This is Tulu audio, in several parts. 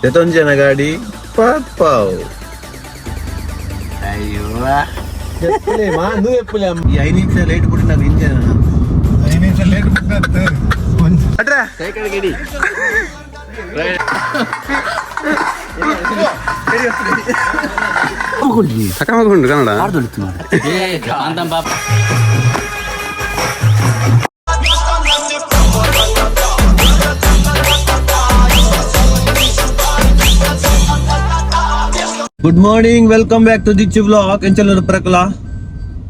ಜನ ಗಾಡಿ ಪಾವ್. ಅಯ್ಯೋ, ಈ 5 ನಿಮಿಷ ಲೇಟ್ ಬಿಟ್ಟು ನಾವು ಇಂಜನ್. 5 ನಿಮಿಷ ಲೇಟ್ ಬಿಟ್ಟೆ. Kannada. Good morning, welcome back to Dichu vlog. ಎಂಚಲ ಪ್ರಕಲ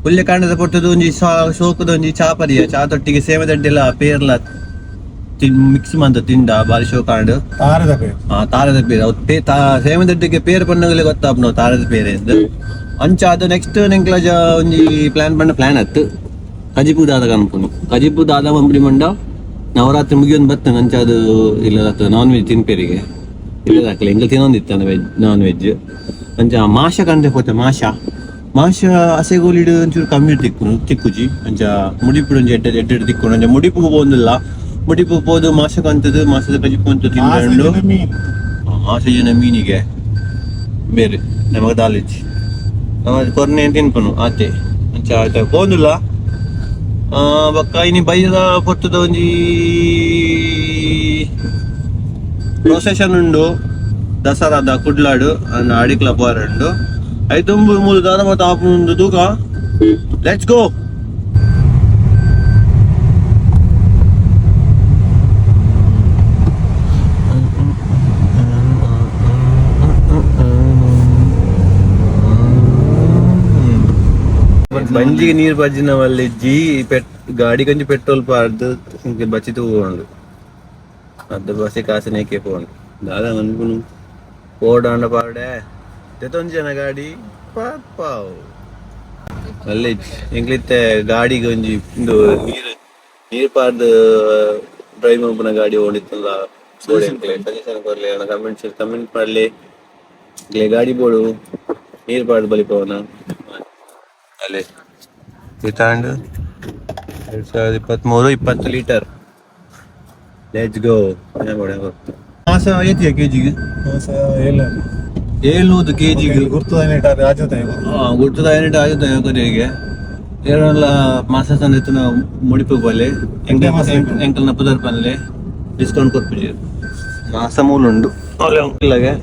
ಪುಲ್ಯ ಕಾಂಡದ ಪೊಟ್ಟದ ಒಂಜಿ ಶೋಕದ ಒಂಜಿ ಚಾ ಪರಿಯ. ಚಾ ತೊಟ್ಟಿಗೆ ಸೇವೆ ದಡ್ಡಿಲ ಪೇರ್ಲ ಮಿಕ್ಸ್ ಮಂತ ತಿಂಡ ಬಾರಿ ಶೋಕಾಂಡ್. ತಾರದ ಪೇರು. ಆ ತಾರದ ಪೇರು ಅವು ಪೇ ತಾ ಸೇವೆ ದಡ್ಡಿಗೆ ಪೇರು ಪನ್ನಗಲೆ ಗೊತ್ತಾಪ್ನವು ತಾರದ ಪೇರು ಎಂದು. ಅಂಚ ಅದು ನೆಕ್ಸ್ಟ್ ನೆಂಕ್ಲಜ ಒಂಜಿ ಪ್ಲಾನ್ ಪಂಡ ಪ್ಲಾನ್ ಅತ್ತು ಕಜಿಪು ದಾದ ಕನ್ಪುನು. ಕಜಿಪು ದಾದ ಮಂಪುನಿ ಮಂಡ ನವರಾತ್ರಿ ಮುಗಿಯೊಂದು ಬತ್ತಂಗ. ಅಂಚ ಅದು ಇಲ್ಲ ನಾನ್ ವೆಜ್ ತಿನ್ಪೇರಿಗೆ ಇಲ್ಲ ದಾಖಲೆ ಎಂಕಲ್ ತಿನ್ನೊಂದಿತ್ತಾನೆ ವೆಜ್ ನಾನ್ ವೆಜ್. ಅಂಚ ಮಾಷ ಕಂಡೆ ಪೋತೆ. ಮಾಷ ಮಾಷ ಅಸೆಗೋಲಿಡ್ ಒಂಚೂರು ಕಮ್ಮಿ ತಿಕ್ಕು ತಿಕ್ಕುಜಿ. ಅಂಚ ಮುಡಿಪುಡು ಒಂಜಿ ಎಡ್ಡೆ ಎಡ್ಡೆ ತಿಕ್ಕು. ಅಂಚ ಮುಡಿಪು ಪೋಂದಿಲ್ಲ. ಮುಡಿಪು ಪೋದು ಮಾಷ ಕಂತದು ಮಾಸದ ಕಜಿಪು ಅಂತ ತಿಂದು. ಮಾಷ ಜನ ಮೀನಿಗೆ ಬೇರೆ ನಮಗ ದಾಲಿಜ್ ನಮ್ಮ ಕೊರ್ನೆ ತಿನ್ಪನು ಆತೆ. ಅಂಚ ಆಯ್ತ ಪೋಂದುಲ್ಲ. ಬೊಕ್ಕ ಇನಿ ಬೈದ ಪೊತ್ತುದ ಒಂಜಿ ಪ್ರೊಸೆಷನ್ ಉಂಡು ದಸರಾದ ಕುಡ್ಲಾಡು ಅನ್ನ ಅಡಿಕ್ಲ ಪೋರುಂಡು. ಐತೊಂಬು ಮೂಲು ದಾದ ಮತ್ತ ಆಪುಂಡು ತೂಕ. Let's go. ಬಂಜಿಗೆ ನೀರು ಬಜ್ಜಿನ ಜಿ ಪೆಟ್ ಗಾಡಿ ಕಂಜಿ ಪೆಟ್ರೋಲ್ ಪಾಡ್ದು ಇಂಕೆ ಬಚ್ಚಿ ತೂಕೊಂಡು ಅರ್ಧ ಬಸ್ಸಿ ಕಾಸಿನೇಕೆ ಪೋಂಡು ದಾದ ಮನ್ಪುನು ಪೋಡಾಂಡ ಪಾಡೆ ಜನ ಗಾಡಿ ಪಾವ್ ಅಲ್ಲಿ ಎಂಕ್ಲಿತ್ತೆ ಗಾಡಿಗೆ ಒಂಜಿ ಇಂದು ನೀರು ನೀರು ಪಾಡ್ದು ಡ್ರೈವ್ ಮನ್ಪುನ ಗಾಡಿ ಓಡಿತ್ತಲ್ಲ. ಸಜೆಷನ್ ಕೊರ್ಲೆ, ಕಮೆಂಟ್ ಕಮೆಂಟ್ ಮಾಡ್ಲಿ. ಇಂಕ್ಲೆ ಗಾಡಿ ಬೋಡು ನೀರು ಪಾಡ್ದು ಬಲಿಪವನ ಅಲ್ಲಿ ಇತಾಂಡ್ 2023, 20 ಲೀಟರ್. Let's go. ಮಾಸ ಏತಿಯ ಕೆಜಿಗೆ? 700 ಕೆಜಿಗೆ. ಗುರ್ತದ ರಾಜ್ಯದ. ಗುರ್ತದ ಏನಿಟ್ಟು ಆಗುತ್ತೆ ಕೊನೆಗೆ ಏರಲ್ಲ ಮಾಸ ಸಂದಿತ್ತು ಮುಡಿಪು ಬೋಲೆ. ಎಂಕಲ್ನ ಪುದರ್ ಪನ್ಲೆ, ಡಿಸ್ಕೌಂಟ್ ಕೊರ್ಪುಜಿ. ಮಾಸ ಮೂಲ ಉಂಡು ಇಲ್ಲಗೆ.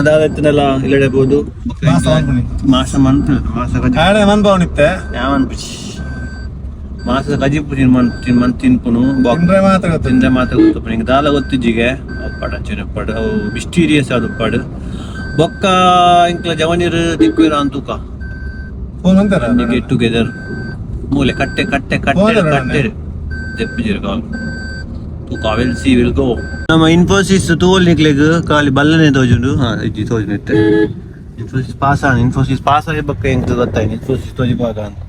ದಾದ ಇತ್ತನಲ್ಲ ಇಲ್ಲಡೆ ಬೋದು. ಮಾಸ ಮನ್ಪು ಮಾಸ ಕಜಿ ಮನ್ಪವನಿತ್ತೆ. ಯಾವ ಅನ್ಪಿಚಿ ಮಾಸದ ಕಜಿಪು ತಿನ್ ಮನ್ ತಿನ್ ಮನ್ ತಿನ್ಪುನು. ತಿಂದ್ರೆ ಮಾತ್ರ ಗೊತ್ತು. ತಿಂದ್ರೆ ಮಾತ್ರ ಗೊತ್ತಪ್ಪ ನಿಂಗೆ. ದಾಲ ಗೊತ್ತಿಜ್ಜಿಗೆ ಉಪ್ಪಾಡು ಅಂಚಿನ ಉಪ್ಪಾಡು ಅವು ಮಿಸ್ಟೀರಿಯಸ್ ಆದ ಉಪ್ಪಾಡು. ಬೊಕ್ಕ ಇಂಕ್ಲ ಜವನೀರು ದಿಕ್ಕುವಿರ ಅಂತೂಕ. ಫೋನ್ ಅಂತಾರ. ಗೆಟ್ ಟುಗೆದರ್ ಮೂಲೆ ಕಟ್ಟೆ ಕಟ್ಟೆ ಕಟ್ಟೆ ಕಟ್ಟೆ ದೆಪ್ಪಿಜಿರ ಕಾಲ್ ತೂಕ. Will see, will go. ನಮ್ಮ ಇನ್ಫೋಸಿಸ್ ತೋಲ್ ನಿಕ್ಲೆಗ್ ಖಾಲಿ ಬಲ್ಲನೆ ತೋಜುಂಡು. ಹಾ ಇಜ್ಜಿ ತೋಜುಂಡು ಇತ್ತೆ. ಇನ್ಫೋಸಿಸ್ ಪಾಸ್ ಆನ್ ಇನ್ಫೋಸಿಸ್ ಪಾಸ್ ಆಗಿ ಬೊಕ್ಕ ಎಂಕ್ ಗೊತ್ತಾಯ್ತು ಇನ್ಫೋಸಿಸ್ ತೋಜಿಪಾಗ ಅಂತ.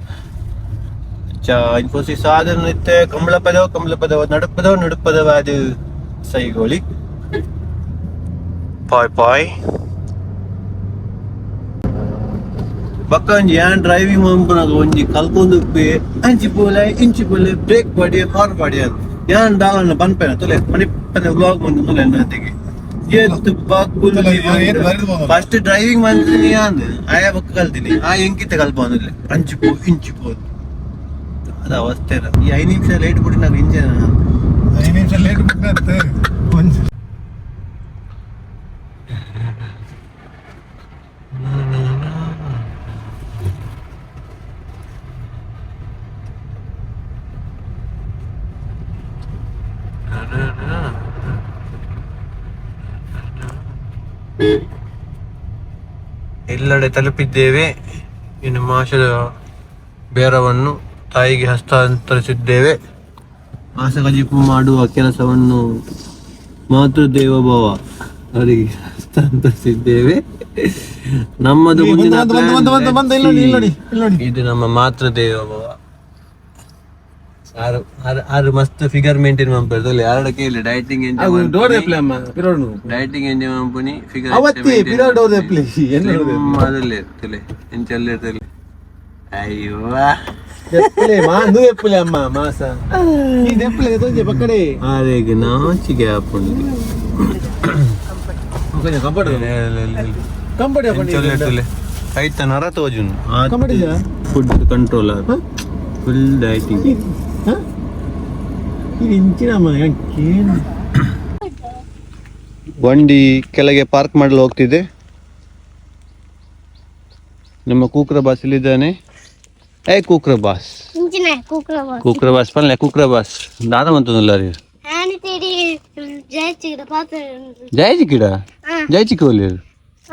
ಚ ಇನ್ಫೋಸಿಸ್ ಆದ ಇತ್ತೆ ಕಂಬಳ ಪದವ ಕಂಬಳ ಪದವ ನಡುಪದವ ನಡುಪದವ ಅದು ಸೈಗೋಳಿ ಪಾಯ್ ಪಾಯ್. ಬೊಕ್ಕ ಒಂಜಿ ಯಾನ್ ಡ್ರೈವಿಂಗ್ ಮನ್ಪುನಗ ಒಂಜಿ ಕಲ್ಕೊಂದು ಉಪ್ಪೆ ಅಂಚಿ ಪೋಲೆ ಇಂಚಿ ಪೋಲೆ ಬ್ರೇಕ್ ಪಾಡಿ ಹಾರ್ನ್ ಪಾಡಿ ಅಂತ ಯಾನ್ ದಾಲನ ಪನ್ಪೇನ ತುಲೆ ಮನಿಪ್ಪನೆ ವ್ಲಾಗ್ ಬಂದು ತುಲೆ ಅನ್ನತಿಗೆ ಏತ್. ಫಸ್ಟ್ ಡ್ರೈವಿಂಗ್ ಮಂತೀನಿ ಅಂದ್ ಆಯ ಬೊಕ್ಕ ಕಲ್ತೀನಿ ಆ ಎಂಕಿತ್ತೆ ಕಲ್ಪೊಂದಿಲ್ಲ ಅಂಚಿ ಪೋ ಇಂಚಿ ಪೋ ಅದ ಅವಸ್ಥೆ. ಈ 5 ನಿಮಿಷ ಲೇಟ್ ಬಿಟ್ಟು ನಾವು ಇಂಜನ್. 5 ನಿಮಿಷ ಲೇಟ್ ಬಿಟ್ಟೆ. ಒಂಜಿ ಎಲ್ಲೆಡೆ ತಲುಪಿದ್ದೇವೆ. ಇನ್ನು ಮಾಸದ ಬೇರವನ್ನು ತಾಯಿಗೆ ಹಸ್ತಾಂತರಿಸಿದ್ದೇವೆ. ಮಾಸ ಕಜಿಪು ಮಾಡುವ ಕೆಲಸವನ್ನು ಮಾತೃದೇವೋಭವ ಅವರಿಗೆ ಹಸ್ತಾಂತರಿಸಿದ್ದೇವೆ. ನಮ್ಮದು ಮುಂದಿನ ಬಂತು, ಬಂತು, ಬಂತು, ಬಂತು, ಇಲ್ಲಿ ನೋಡಿ, ಇಲ್ಲಿ ನೋಡಿ, ಇಲ್ಲಿ ನೋಡಿ. ಇದು ನಮ್ಮ ಮಾತೃದೇವೋಭವ. ಆರು ಆರು ಆರು ಮಸ್ತ್ ಫಿಗರ್ ಮೇಂಟೈನ್ ಮಾಡ್ತಾರೆ. ಯಾರಡ ಕೇಳಿ ಡೈಟಿಂಗ್. ಡೈಟಿಂಗ್ ಎಂಜಾಯ್ ಮನ್ಪುನಿ ಫಿಗರ್ ಅದಲ್ಲೇ ಇರ್ತಲೆ ಎಂಚಲ್ಲ ಇರ್ತಲೆ. ಅಯ್ಯೋ. ಮಾ ಎಪ್ಪುಲೆ ಅಮ್ಮ ಮಾಸ ಈ ದೆಪ್ಪಲೆ ತೊಂಜೆ ಪಕ್ಕಡೆ. ಅರೆಗೆ ನಾಚಿಗೆ ಆಪುಂಡು. కొంచెం ಕಂಫರ್ಟ್ ಕಂಫರ್ಟ್. ಐತ ನರ ತೋಜುನು. ಕಂಫರ್ಟ್ ಇದೆಯಾ? Food control, full dieting. ಇದು ಇಂಚಿನ ಏನು? ಬಂಡಿ ಕೆಳಗೆ ಪಾರ್ಕ್ ಮಾಡಲು ಹೋಗ್ತಿದೆ. ನಮ್ಮ ಕೂಕ್ರ ಬಾಸ್ ಇಲ್ಲಿದ್ದಾನೆ. ಏ ಕೂಕ್ರ ಬಾಸ್. ಇಂಚಿನ ಕೂಕ್ರ ಬಾಸ್. ಕೂಕ್ರ ಬಾಸ್ ಪನ್ಲೆ, ಕೂಕ್ರ ಬಾಸ್ ದಾದ ಮಂತೊಂದುಲ್ಲ? ಆನಿ ತೇಡಿ ಜಯಚಿಡ ಪಾತ್ರ. ಜಯಚಿಕ್ಕಿಡ? ಹಾ. ಜಯಚಿಕ್ಕ ಒಲ್ಲೆರ್?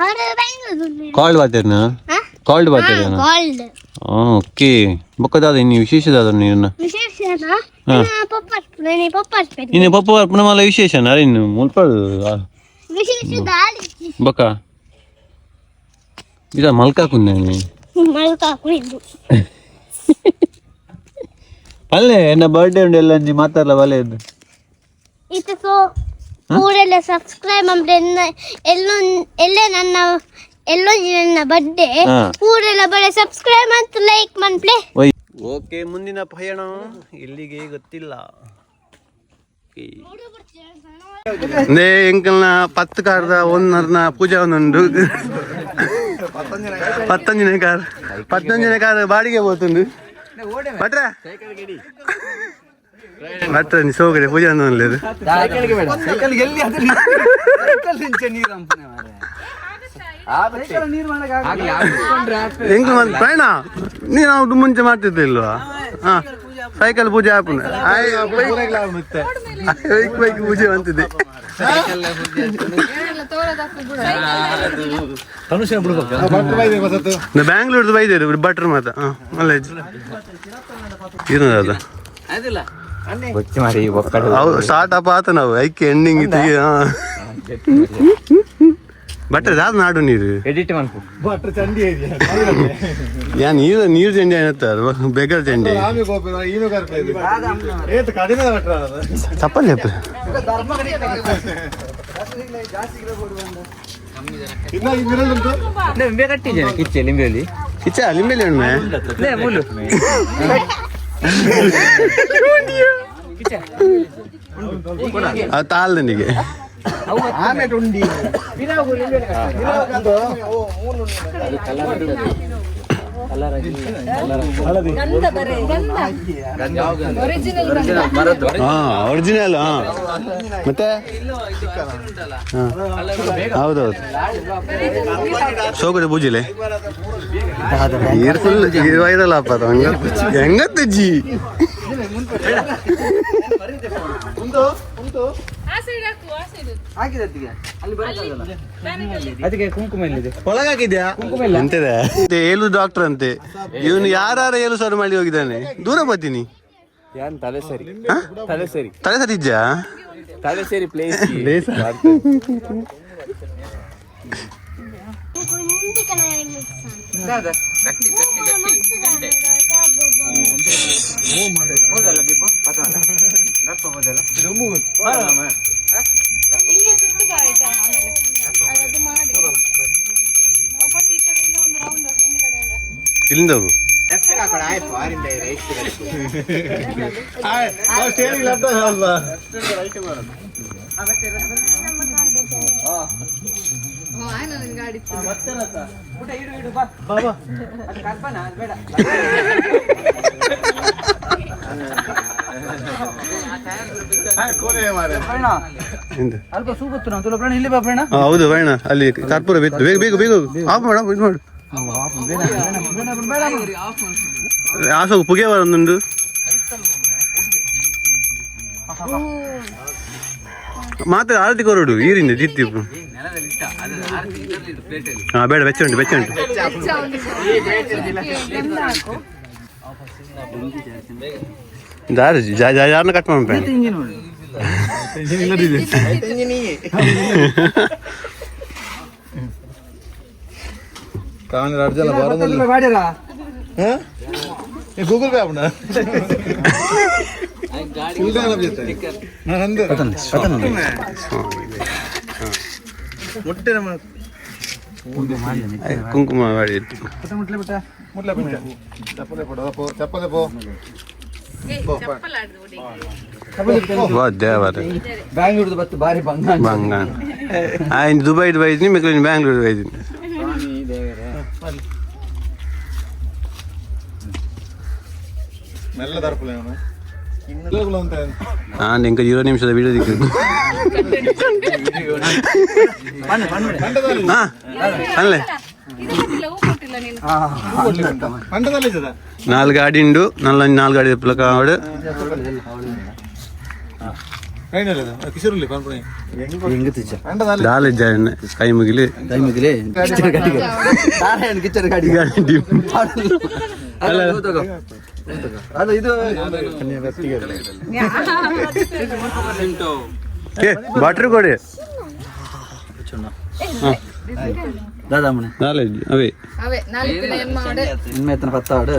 ಅವರು ಬೆಂಗಳೂರು. ಕಾಲ್ಡ್ ಬಾತೆರ್ನ? ಹಾ? ಕಾಲ್ಡ್ ಬಾತೆರ್ನ? ಕಾಲ್ಡ್. ಓಕೆ, ಬೊಕ್ಕ ದಾದ ಇನ್ನು ವಿಶೇಷ ದಾದ ನೀನು? ವಿಶೇಷ. ಹಾ. ಪಪ್ಪ, ನಾನು ಪಪ್ಪ. ಇನ್ನು ಪಪ್ಪ ಬರ್ಪುನ ಮಲ್ಲ ವಿಶೇಷ ಅರೆ ಇನ್ನು ಮುಲ್ಪ. ವಿಶೇಷ ದಾಳಿ. ಬೊಕ್ಕ ಇದ ಮಲ್ಕಾಕುಂದೇನೆ. ಮಲ್ಕ ಕುಡಿದು. ಪಲ್ಲೆ ಎನ್ನ ಬರ್ಡೇ ಉಂಡು ಎಲ್ಲ ಅಂಜಿ ಮಾತಾಡ್ಲ ಬಲೆ ಇದು. ಇದು ಸೊ ಪೂರೆಲ್ಲ ಸಬ್ಸ್ಕ್ರೈಬ್ ಅಂದ್ರೆ ಎಲ್ಲೋ ಎಲ್ಲೇ ನನ್ನ ಎಲ್ಲೋ ನನ್ನ ಬರ್ಡೇ. ಹಾ. ಪೂರೆಲ್ಲ ಬಳೆ ಸಬ್ಸ್ಕ್ರೈಬ್ ಮತ್ತು ಲೈಕ್ ಮನ್ಪ್ಲೆ. ಓಕೆ, ಮುಂದಿನ ಪಯಣ ಎಲ್ಲಿಗೆ ಗೊತ್ತಿಲ್ಲ. ಎಂಕಲ್ನ 10 ಕಾರ್ದ ಒಂದರ್ನ ಪೂಜಾ ಒಂದುಂಡು. ಪತ್ತೊಂಜಿನ ಕಾರ್, ಪತ್ತೊಂಜಿನ ಕಾರ್ ಬಾಡಿಗೆ ಪೋತುಂಡು. ಭಟ್ರ ಭಟ್ರ ಸೋಗಡೆ ಪೂಜೆ ಒಂದೊಂದು. ಎಂಕ್ ಪ್ರಯಾಣ ನೀನು ಅದು ಮುಂಚೆ ಮಾಡ್ತಿದ್ದಿಲ್ವಾ? ಹಾ, ಸೈಕಲ್ ಪೂಜೆ ಆಪುನ ಬೈಕ್ ಬೈಕ್ ಪೂಜೆ ಅಂತಿದ್ದೆ. ಬ್ಯಾಂಗ್ಳೂರ್ದು ಬೈದೇರು ಬಟ್ರ್ ಮಾತ ಅಲ್ಲ ಏನದ? ಸ್ಟಾರ್ಟ್ ಅಪ್ ಆತ ನಾವು ಐಕೆ ಎಂಡಿಂಗ್ ಇತ್ತು. ಬಟ್ರೆ ದಾದ ನಾಡು ನೀರು. ಎಡಿಟ್ ಮನ್ಪು. ಭಟ್ರು ಚಂಡಿ ಏರಿಯಾ. ಯಾ ನೀರು ನೀರು ಚಂಡಿ ಏನತ್ತ ಬೇಕರ್ ಚಂಡಿ. ಆಮೆ ಗೋಪಿ ಈನು ಕರ್ಪ ಏತ್ ಕಡಿಮೆ ಭಟ್ರ ಅದು. ಚಪ್ಪಲ್ చెప్పು. ಇನ್ನ ಇನ್ನೆರಡು ಉಂಟು. ಲಿಂಬೆ ಕಟ್ಟಿದ್ದೇನೆ ಕಿಚ್ಚೆ ಲಿಂಬೆಯಲ್ಲಿ. ಕಿಚ್ಚ ಲಿಂಬೆಲಿ ಉಣ್ಮೆ. ಲೇ ಮುಳ್ಳು. ಅದು ತಾಳ್ದನಿಗೆ. ಹಾ, ಒರಿಜಿನಲ್. ಹಾ, ಮತ್ತೆ ಹಾ, ಹೌದೌದು. ಸೋಗಡೆ ಪೂಜಿಲೆ ನೀರು ಫುಲ್ ವೈರಲ್ ಆಪದ ಹಂಗ ಹೆಂಗತ್ತೆ ಜಿ. ಅದಕ್ಕೆ ಕುಂಕುಮ ಎಲ್ಲಿದೆ? ಒಳಗಾಕಿದ್ಯಾ ಎಂತಿದೆ? ಏಳು ಡಾಕ್ಟರ್ ಅಂತೆ ಇವನು. ಯಾರು ಏಳು ಸಾವಿರ ಮಾಡಿ ಹೋಗಿದ್ದಾನೆ. ದೂರ ಬರ್ತೀನಿ. ಯಾನ್ ತಲೆ ಸರಿ, ತಲೆ ಸರಿ. ತಲೆ ಸರಿ ಇದ್ಯಾ? ತಲೆ ಸರಿ ಪ್ಲೇಸ್. ಇಲ್ಲಿಂದ ಹೋಗು. ಸ್ಟೇರಿಂಗ್ ಲೆಫ್ಟ್ ಅಲ್ವಾ? ಎಂತ? ಅಲ್ಪ ಸೂಪತ್ತು ನಾವು ತುಲ ಪ್ರಾಣ ಇಲ್ಲಿ ಬಾ ಪ್ರಾಣ. ಹಾ, ಹೌದು ಬೇಡ, ಅಲ್ಲಿ ಕರ್ಪೂರ ಬಿತ್ತು. ಬೇಗ ಬೇಗ ಬೇಗ ಹೋಗು. ಆಫ್ ಮಾಡ, ಇದು ಮಾಡು. ಆಸೋಗು ಪುಗೆ ಒಂದೊಂದು ಮಾತ್ರ ಆರತಿ ಕೊರಡು ಈರಿಂದ ದಿತ್ತಿ. ಹಾ, ಬೇಡ, ಬೆಚ್ಚ ಉಂಟು, ಬೆಚ್ಚ ಉಂಟು. ದಾರಿ ಯಾರನ್ನ ಕಟ್ ಮಾಡ್ಬೇಡ. ಕಾಣಿ ಎರಡು ಜನ ಬರೋದಿಲ್ಲ. ಗೂಗಲ್ ಪೇ ಆಪುಂಡ? ನಾನು ಅಂದೆ. ಕುಂಕುಮ ಮಾಡಿ ಬ್ಯಾಂಗ್ಳೂರ್ದು ಬತ್ತು ಬಾರಿ ಬಂಗ ಬಂಗ ಆಯ್ತು ದುಬೈಡ್ ಬೈದಿನಿ ಮಿಕ್ಲಿನ ಬ್ಯಾಂಗ್ಳೂರ್ ಬೈದಿನಿ. ಹಾಂ ಇಂಕ 0 ನಿಮಿಷದ ವಿಡಿಯೋ ದಿಕ್ಕು. ಹಾಂ ಅಲ್ಲೇ 4 ಗಾಡಿ ಉಂಡು, ನಲ್ಲ 4 ಗಾಡಿ ಕಾವಡು. ದಾಲ್ ಕೈ ಮುಗಿಲಿ ಕೈ ಮುಗಿಲಿ. ಕಿಚನ್ ಗಾಡಿ ಅಲ್ಲ ಇದು ಬಾಟ್ರಿ ಕೊಡಿ. ದಾದಾಮಣೆ ಅವೇ ಪತ್ತಾವಡು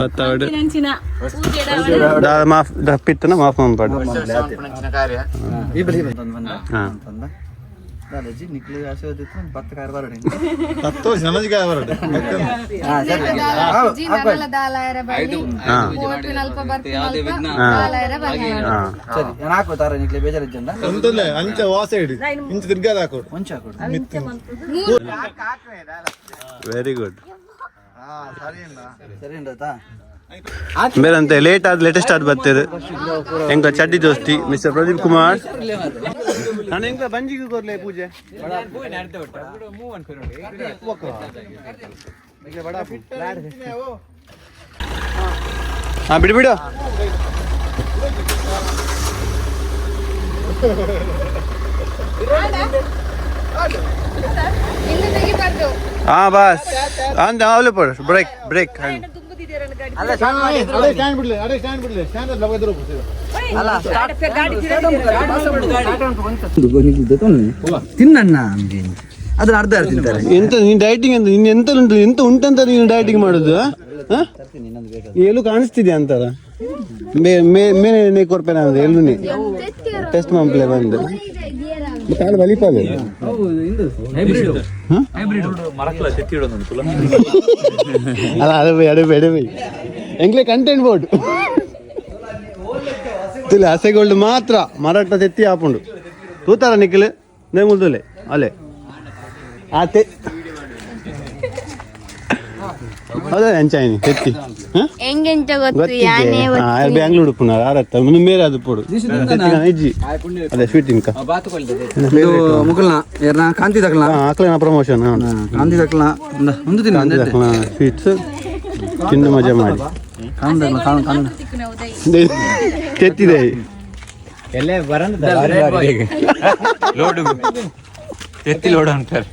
ಮಾಫ್ ಪಿತ್ತನ ಮಾಫ್ ಮಂಪಾಡು. Very good. ಬೇರಂತೆ late ಆದ ಲೇಟೆಸ್ಟ್ ಆದ ಬರ್ತದೆ. ಎಂಕ ಚಡ್ಡಿ ದೋಸ್ತಿ ಮಿಸ್ಟರ್ ಪ್ರದೀಪ್ ಕುಮಾರ್. ನಾನು ಎಂಕ ಬಂಜಿಗೆ ಕೊರ್ಲೆ ಪೂಜೆ. ಹಾ ಬಿಡು ಬಿಡು. ಹಾ ಬಸ್ ಅಂದ ಅವಳು ಬ್ರೇಕ್ ಬ್ರೇಕ್. ತಿನ್ನಣ್ಣ ಅದ್ರ ಅರ್ಧ ತಿಂತಾರೆ. ಎಂತ ನೀನ್ ಡೈಟಿಂಗ್ ಅಂತ ನೀನ್ ಎಂತ ಉಂಟು ಎಂತ ಉಂಟಂತ ನೀನು ಡೈಟಿಂಗ್ ಮಾಡುದು? ಎಲ್ಲೂ ಕಾಣಿಸ್ತಿದ್ಯಾ ಅಂತಾರ ಮೇಲೆ ಕೊರ್ಪೇನ ಅಂದ್ರೆ ಎಲ್ಲೂ ಟೆಸ್ಟ್ ಮಂಪ್ಲೆ ಬಂದು ಕಾಲು ಬಲಿಪಾದೆ. ಅಲ್ಲ ಅದೇ ಅಡೆ ಅಡೆ ಬೈ ಎಂಗ್ಲೆ ಕಂಟೆಂಟ್ ಬೋರ್ಡ್ ತುಲೆ ಹಸೆಗೋಲ್ಡ್ ಮಾತ್ರ ಮರಾಠ ತೆತ್ತಿ ಆಪುಂಡು ತೂತಾರ ನಿಖಿಲ್ ನೇ ಮುಲ್ದುಲೆ ಅಲ್ಲೇ ಆತೆ ಹೌದಾ ಅಂಚಾಯಿನಿ ತೆತ್ತಿ ಬ್ಯಾಂಗ್ಳೂರು ಪುನಾರ ಆರತ್ತ ಮೇರೆ ಅದು ಪೋಡು ಇಜ್ಜಿ ಅದೇ ಸ್ವೀಟ್ ಇಂಕ ಮುಕಲ್ನ ಏರ್ನ ಕಾಂತಿ ತಕಲ್ನ ಆಕಲೇನ ಪ್ರಮೋಷನ್ ಕಾಂತಿ ತಕಲ್ನ ಒಂದು ತಿನ್ನ ಕಾಂತಿ ತಕಲ್ನ ಸ್ವೀಟ್ಸ್ ತಿಂದು ಮಜಾ ಮಾಡಿ ತೆತ್ತಿದೆ ಲೋಡು ತೆತ್ತಿ ಲೋಡು ಅಂತಾರೆ.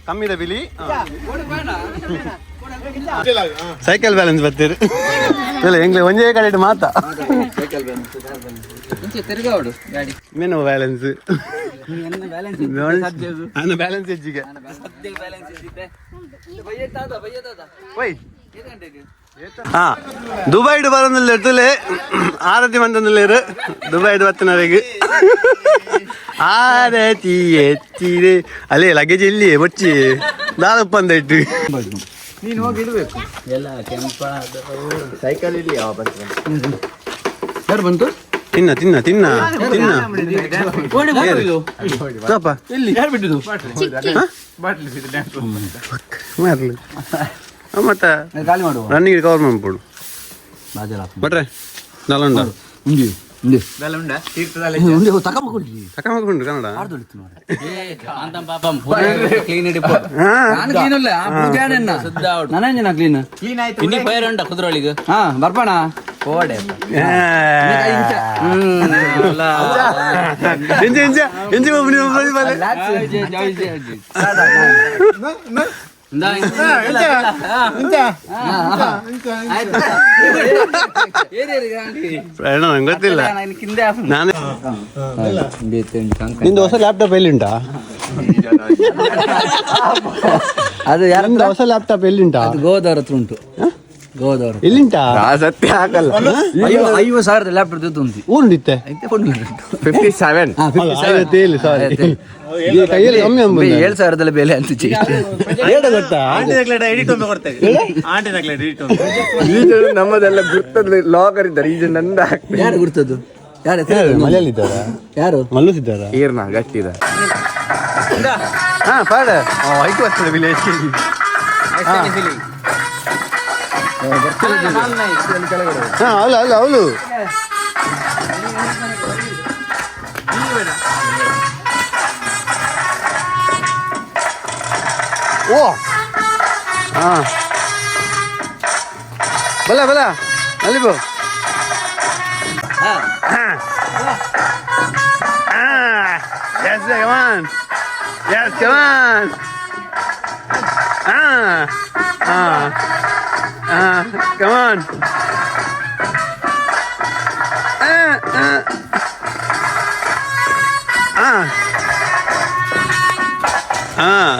ಕಮ್ಮಿದ ಬಿಲಿ ಸೈಕಲ್ ಬ್ಯಾಲೆನ್ಸ್ ಬರ್ತೀರಿ ಇಲ್ಲ ಎಂಗ್ಲೆ ಒಂದೇ ಕಡೆ ಮಾತಾ ಮೇನು ಬ್ಯಾಲೆನ್ಸ್ ನಾನು ಬ್ಯಾಲೆನ್ಸ್ ಹೆಚ್ಚಿಗೆ. ಹಾ ದುಬೈಡ್ ಬರೋದಿಲ್ಲ ತುಲೆ ಆರತಿ ಮಂತಂದಿಲ್ಲೇರು ದುಬೈಡ್ ಬತ್ತಿನವರೆಗೆ ಆರತಿ ಎತ್ತಿದೆ ಅಲ್ಲೇ ಲಗೇಜ್ ಎಲ್ಲಿ ಬೊಚ್ಚಿ ದಾದಪ್ಪ ಅಂದ ಇಟ್ಟು ನೀನು ಹೋಗಿ ಇಡಬೇಕು ಎಲ್ಲ ಕೆಂಪ ಸೈಕಲ್ ಇಲ್ಲಿ ಯಾವ ಯಾರು ಬಂತು? ತಿನ್ನ ತಿನ್ನ ತಿನ್ನ ತಿನ್ನ ಯಾರು ಬಿಟ್ಟಿದ್ದು? ಮಾರ್ಲಿ ಮತ್ತೆ ಖಾಲಿ ಮಾಡುವ ರನ್ನಿಂಗ್ ಕವರ್ ಮಾಡ್ಬಿಡು ಬಟ್ರೆ ನಲಂಡ ಉಂಡಿ ಉಂಡಿ ಉಂಡಿ ತಕೊಂಬಕೊಳ್ಳಿ ತಕೊಂಬಕೊಂಡು ಕನ್ನಡ ನಾನು ಕ್ಲೀನ್ ಅಲ್ಲ ನಾನೇನ ಕ್ಲೀನ್ ಇನ್ನು ಫೈರ್ ಉಂಟ ಕುದುರೊಳಿಗೆ. ಹಾ ಬರ್ಪಣ ಕೋಡೆ ಎಂಜ ಎಂಜ ಎಂಜ ನಂಗೆ ಗೊತ್ತಿಲ್ಲ. ನಾನು ನಿಂದು ಹೊಸ ಲ್ಯಾಪ್ಟಾಪ್ ಎಲ್ಲಿ ಉಂಟಾ? ಅದು ಯಾರ ಹೊಸ ಲ್ಯಾಪ್ಟಾಪ್ ಎಲ್ಲಿ ಉಂಟಾ? ಗೋದಾರ ಹತ್ರ ಉಂಟು. ಗೋವಾದವರು. ಎಲ್ಲಿಂಟ? ಸತ್ಯ ಹಾಕಲ್ಲ. 50,000 ಲ್ಯಾಪ್ಟಾಪ್ ತಂತಿ. ಊರುಂಡಿತ್ತೆ. 57. ಐವತ್ತೇಳು, ಸಾರಿ, ಕೈಯಲ್ಲಿ ಕಮ್ಮಿ ಅಂಬುದು. 7,000ದಲ್ಲಿ ಬೆಲೆ ಅಂತ. ಏಡ ಗೊತ್ತಾ? ಎಡಿಟ್ ಒಮ್ಮೆ ಕೊಡ್ತೇವೆ, ಆಂಟಿನಕ್ಲೆ ಎಡಿಟ್ ಒಮ್ಮೆ. ಈಗ ನಮ್ಮದೆಲ್ಲ ಗುರ್ತದ ಲಾಕರ್ ಇದ್ದಾರೆ, ಈಗ ನಂದ ಹಾಕ್ತೇನೆ. ಯಾರು ಗುರ್ತದ್ದು? ಯಾರು? ಯಾರು ಮಲಯಾಳಿ ಇದ್ದಾರಾ? ಯಾರು? ಮಲ್ಲೂಸ್ ಇದ್ದಾರಾ? ಈರ್ನ ಗಟ್ಟಿದ. ಹಾ ಪಾಡ ಐಕು ಬರ್ತದೆ ವಿಲೇಜ್. ಹಾ ಅಲ್ಲ ಅಲ್ಲ ಅವಳು. ಓ ಹಾ ಬಲ ಬಲ ಅಲ್ಲಿ ಬೋ. Yes, come on. Yes, come on. Ah, ah, ah, come on. Ah, ah, ah, ah.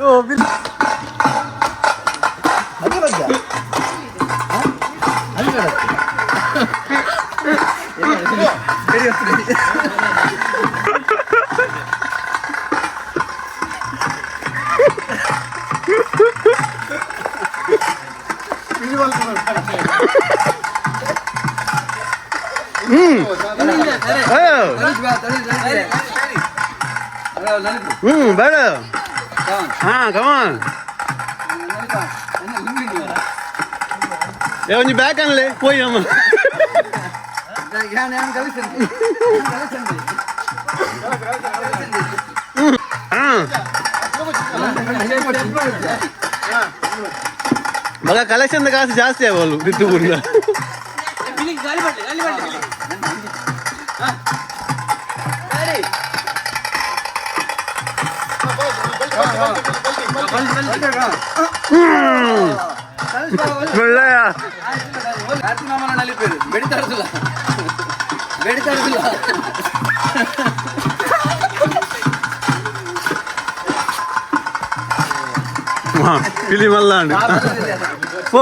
Oh, Bill. ಬೇಡ. ಹಾ ಕಮಾನ್. ಏ ಒಂಜಿ ಬ್ಯಾಕ್ ಅನ್ಲೆ ಪೋಯಿ ಅಮ್ಮ. ಮಗ ಕಲೆಕ್ಷನ್ ಕಾಸು ಜಾಸ್ತಿ ಆಗಲ್ಲ ಬಿತ್ತು ಕೂಡ. ಬೆಡಿತಾರದಿಲ್ಲ. ಪಿಲಿ ಮಲ್ಲಾಂಡು ಓ.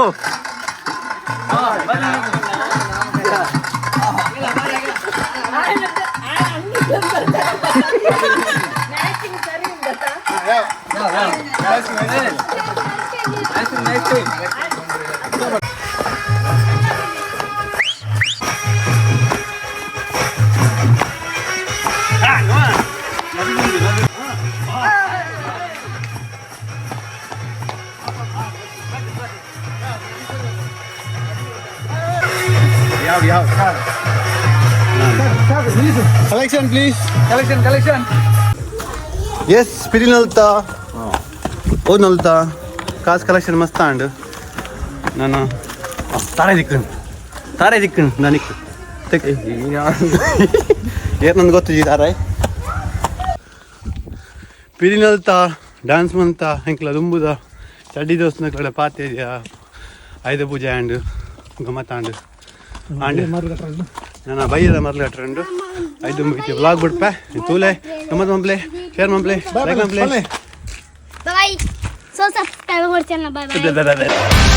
Collection please. Collection collection. S ಪಿಲಿ ನಲ್ತ ಓ ನಲ್ತ ಕಾಸು ಕಲೆಕ್ಷನ್ ಮಸ್ತ್ ಆಂಡ್. ನಾನು ತಾರೆ ದಿಕ್ಕನ್ ತಾರೆ ದಿಕ್ಕನ್ ನನಗೆ ಏರ್ ನನ್ಗೆ ಗೊತ್ತು ತಾರೆ ಪಿಲಿ ನಲ್ತ ಡ್ಯಾನ್ಸ್ ಮಂತ ಎಂಕ್ಲ ದುಂಬುದ ಚಡ್ಡಿ ದೋಸ್ನ ಕಡೆ ಪಾತೆ ಇದೆಯಾ. ಆಯುಧ ಪೂಜೆ ಆಂಡ್ ಗಮ್ಮತ್ ಆಂಡ್ ಆಂಡ್ ನನ್ನ ಬೈಯದ ಮರ್ಲ ಟ್ರೆಂಡು ಐದು ಮುಗಿತಿ ವ್ಲಾಗ್ ಬಿಡ್ಪೆ ತೂಲೆ ಗಮ್ಮತ್ ಮಂಪ್ಲೆ ಶೇರ್ ಮಂಪ್ಲೆ ಲೈಕ್ ಮಂಪ್ಲೆ. Bye. So subscribe channel. Bye bye. Bye.